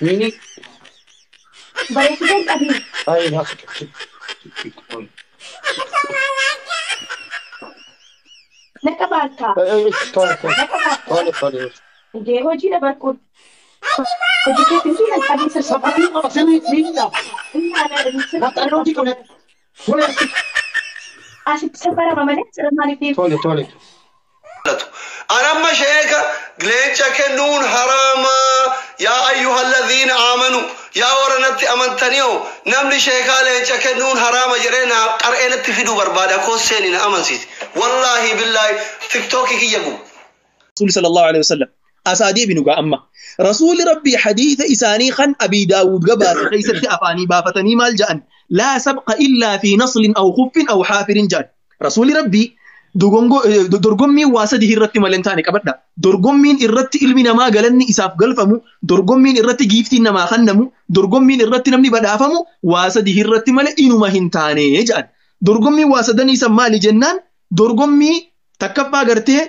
Mini. Bareechitee qabii. Ay, haa. Na qabaattaa. Tole, tole. Na qabaattaa. Tole, tole. Indee hojii dabarquun. Hojii keetiin na qabii sirba. Safarii qaba sirrii miidha. Maxxanoo qabne. Tole. Asitti safarama malee asirra maaliif deemu? Tole, tole. Anamma sheeka leenca kennuun haraamaa. Yaa ayyuha alladhiina aamanu, yaa warra natti amantaniyo, namni sheekaa leenca kennuun haraama jedhee naa qar'ee natti fiduu barbaada. Koo seeni na amansiisi. Wallaahi billaahi, Tiktookii kiyya guba. رسول صلى الله عليه وسلم أسادي بنقا أما رسول ربي حديث إساني خن أبي داود قباس خيست أفاني بافتني مال جأن لا سبق إلا في نصل أو خف أو حافر جان. رسول ربي dorgommii waa sadii irratti malee hin taane qabadha. Dorgommiin irratti ilmi namaa galanni isaaf galfamu, dorgommiin irratti giiftiin namaa kennamu, dorgommiin irratti namni badhaafamu waa sadii irratti malee inuma hin taane jedhan. Dorgommii waa sadanii san maali jennaan, dorgommii takkaffaa gartee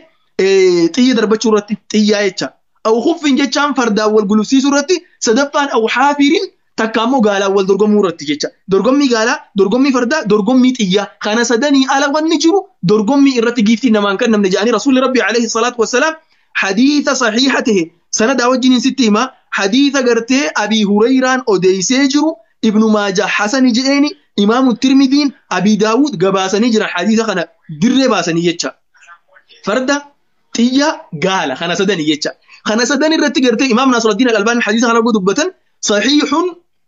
xiyya darbachuu irratti, xiyyaa jecha. Aw kuffin jechaan fardaan wal gulufsiisuu irratti, sadaffaan aw haafirin takka ammoo gaalaan wal dorgomuu irratti jecha. Dorgommii gaalaa, dorgommii fardaa, dorgommii xiyyaa. Kana sadanii ala wanni jiru dorgommii irratti giiftii namaan kennamne jedhanii Rasuulli Rabbi alayhi salaatu wassalaam hadiisa sahiiha tahe sanadaa wajjiniin sitti himaa, hadiisa gartee Abii Hurayraan odeysee jiru, Ibnu Maajah Hasani jedheeni, Imaamu Tirmidiin, Abii Daawud gabaasanii jiran, hadiisa kana dirree baasanii jecha. Farda, xiyya, gaala, kana sadanii jecha. Kana sadan irratti gartee Imaam Nasruddin Al-Albani hadiisa kana dubbatan صحيح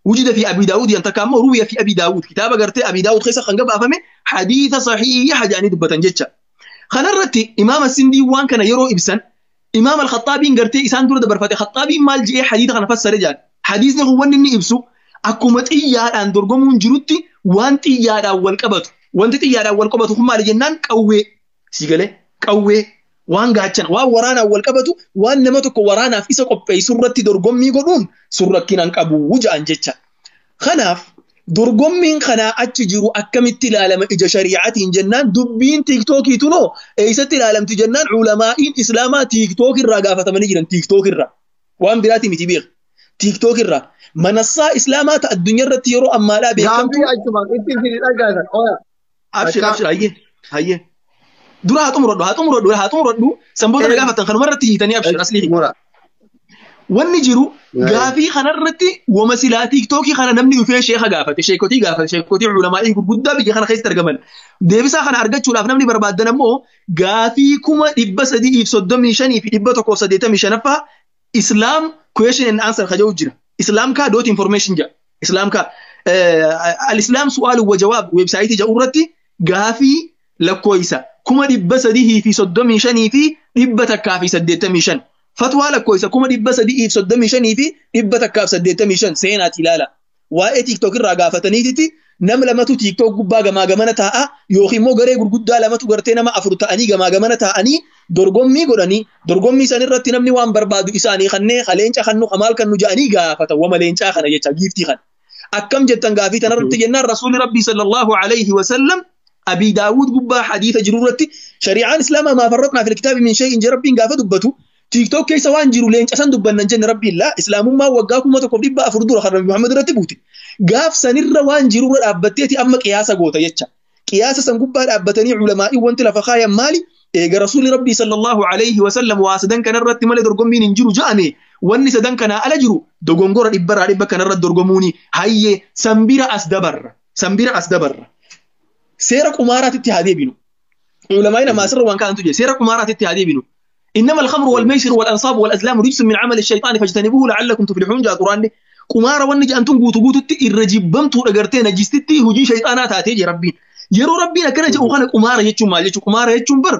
وجد في ابي داود، ينتكا روي في ابي داود، كتاب غرتي ابي داود خيسا خنغ بافمه حديث صحيح جاني دبتن جچا. خنرتي امام السندي وان كان يرو ابسن امام الخطابي غرتي اسان دور دبرفته خطابي مال جي حديث خنا فسر جان حديث نه هو ني ابسو akkuma xiyyaadhaan dorgomuun jirutti waan xiyyaadhaan wal qabatu, wanti xiyyaadhaan wal qabatu kun maali jennaan, qawwee si galee, qawwee, waan gaachana, waan waraanaan wal qabatu, waan nama tokko waraanaaf isa qopheessu irratti dorgommii godhuun sun rakkinaan qabu ja'an jecha. Kanaaf dorgommiin kanaa achi jiru akkamitti ilaalama ija shari'aatiin jennaan, dubbiin Tiiktookii tunoo eessatti ilaalamti jennaan, ulamaa'iin islaamaa Tiiktook irraa gaafatamanii jiran. Tiiktook irraa, waan biraati miti beek, Tiiktook irraa manassaa islaamaa ta addunyaa irratti yeroo ammaadhaa beekamtu. Gaafii achuma itti isin dhagaatan. Oya. Abshir, abshir, hayyee, hayyee. Dura haa xumuradhu, haa xumuradhu, haa xumuradhu. Sanboota na gaafatan kanuma irratti hiitanii, abshir aslii. Mura. Wanni jiru gaafii kanarratti wama silaa Tiiktookii kana namni dhufee sheeka gaafate, sheekotii gaafate, sheekotii ulamaa'ii gurguddaa biyya kana keessatti argaman. Deebisaa kana argachuudhaaf namni barbaadan ammoo gaafii 335,185ffaa Islam question and answer kaja'u jira. Islam kaa dot information jedha. Islam kaa al-Islam su'aalu wa jawaab weebsaayitii jedhu irratti gaafii lakkoofsa 335,185. Fatwaa lakkoofsa 335,185 seenaati ilaala. Waa'ee Tiiktook irraa gaafataniititi nama lamatu Tiiktook gubbaa gamaa gamana taa'a yookiin immoo garee gurguddaa lamatu gartee nama afur ta'anii gamaa gamana taa'anii dorgommii godhanii, dorgommii san irratti namni waan barbaadu isaanii kannee leenca kannu maal kannu jedhanii gaafata, wama leencaa kana jecha, giiftii kana. Akkam jettan gaafii tanarratti jennaan, Rasuulli Rabbii sallallahu alayhi wa sallam Abii Daawud gubbaa hadiisa jiru irratti shari'aan islaamaa ما فرطنا في الكتاب من شيء jee Rabbiin gaafa dubbatu, Tiiktook keessa waan jiru leenca san dubbannan jenne Rabbiin laa. Islaamummaa waggaa 1400 dura kan Nabi Muhammad irratti buute. Gaaf sanirra waan jiru irra dhaabbatteeti amma qiyaasa goota jecha. Qiyaasa san gubbaa dhaabbatanii ulamaa'ii wanti lafa kaayan maali? Eega Rasuulli Rabbii sallallahu alayhi wa sallam waa sadan kanarratti malee dorgommiin hin jiru ja'ame, wanni sadan kanaa ala jiru dogongora dhibbarraa dhibba kanarra dorgomuuni. Hayyee, sanbira as dabarra. Sanbira as dabarra. Seera qumaaraatitti haa deebinu. Ulamaa'ii namaa asirra waan kaa'antu jira. Seera qumaaraatitti haa deebinu. إنما الخمر والميسر والأنصاب والأزلام رجس من عمل الشيطان فاجتنبوه لعلكم تفلحون جاء قرآن. قمارة wanni jedhamtuun guutuu guututti irra jibbamtuu dhagartee najistitti hojii shayxaanaa taatee jira Rabbiin. Yeroo Rabbiin akkana jedhu kana qumaara jechuun maal jechuun? Qumaara jechuun bar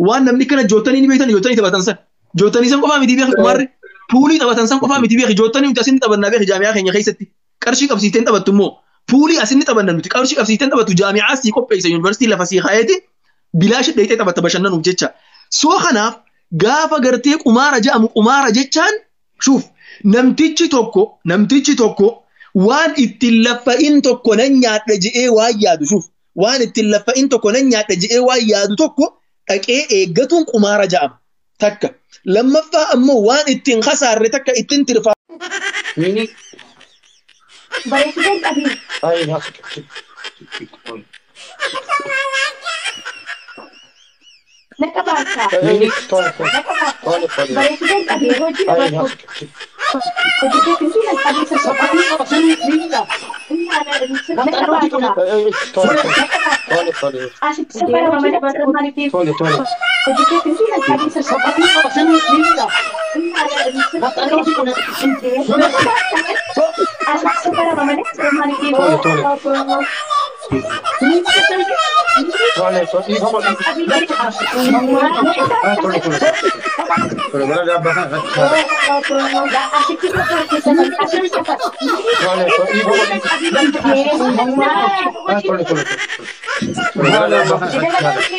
waan namni kana jootanii ni beektan, jootanii taphatan san. Jootanii san qofaa miti beeki qumaarri. Puulii taphatan san qofaa miti beeki, jootanii nuti asinni taphannaa beeki jaami'aa keenya keessatti. Qarshii qabsiifteen taphattu immoo puulii asinni taphanna nuti qarshii qabsiifteen taphattu, jaami'aa sii qopheessa, yuunivarsiitii lafa sii kaayeeti bilaashi dheeyxee taphatta bashannanuuf jecha. Soo kanaaf gaafa gartee qumaara jedhamu, qumaara jechaan shuuf namtichi tokko waan ittiin laffa'in tokko nan nyaadha je'ee waan yaadu, shuuf, waan ittiin laffa'in tokko nan nyaadha je'ee waan yaadu tokko dhaqee eeggatuun qumaara jedhama. Takka. Lammaffaa ammoo waan ittiin kasaarre takka ittiin tirfaa. Mini. Bareechiteen qabii. Ay, Nakabaata. Mini, tole, tole. Tole, tole. Bareechiteen qabii hojii dabarsu. Hojii keetiin nan qabii sassaabaa. Nakabaata. Tole, tole. Tole, tole. Asitti safara malee barbaadaniif. Tole, tole. Hojii keetiin nan qabii sassaabaa. Asitti safara malee barbaadaniif. Tole, tole. Tole, tole. Tole, tole. Tole, gara gabba. Asitti Tole, tole. Tole, tole. Tole, gara gabba.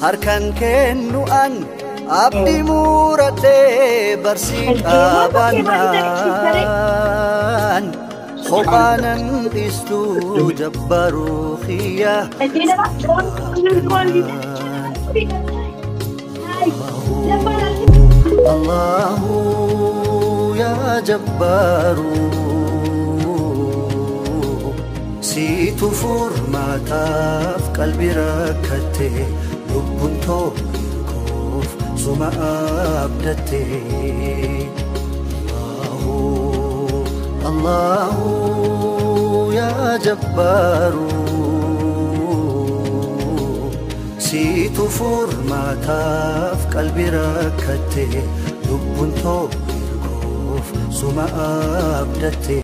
Harkaan kennu an abdii muratee barsii qabanaan kophaanan dhiistuu jabbaruu xiyya. Allahu yaa jabbaru siitu furmaataaf qalbii rakkatte lubbuun tokkoof suma abdatte. Allahu Allahu yaa jabbaru siitu furmaataaf qalbii rakkatte lubbuun tokkoof suma abdatte.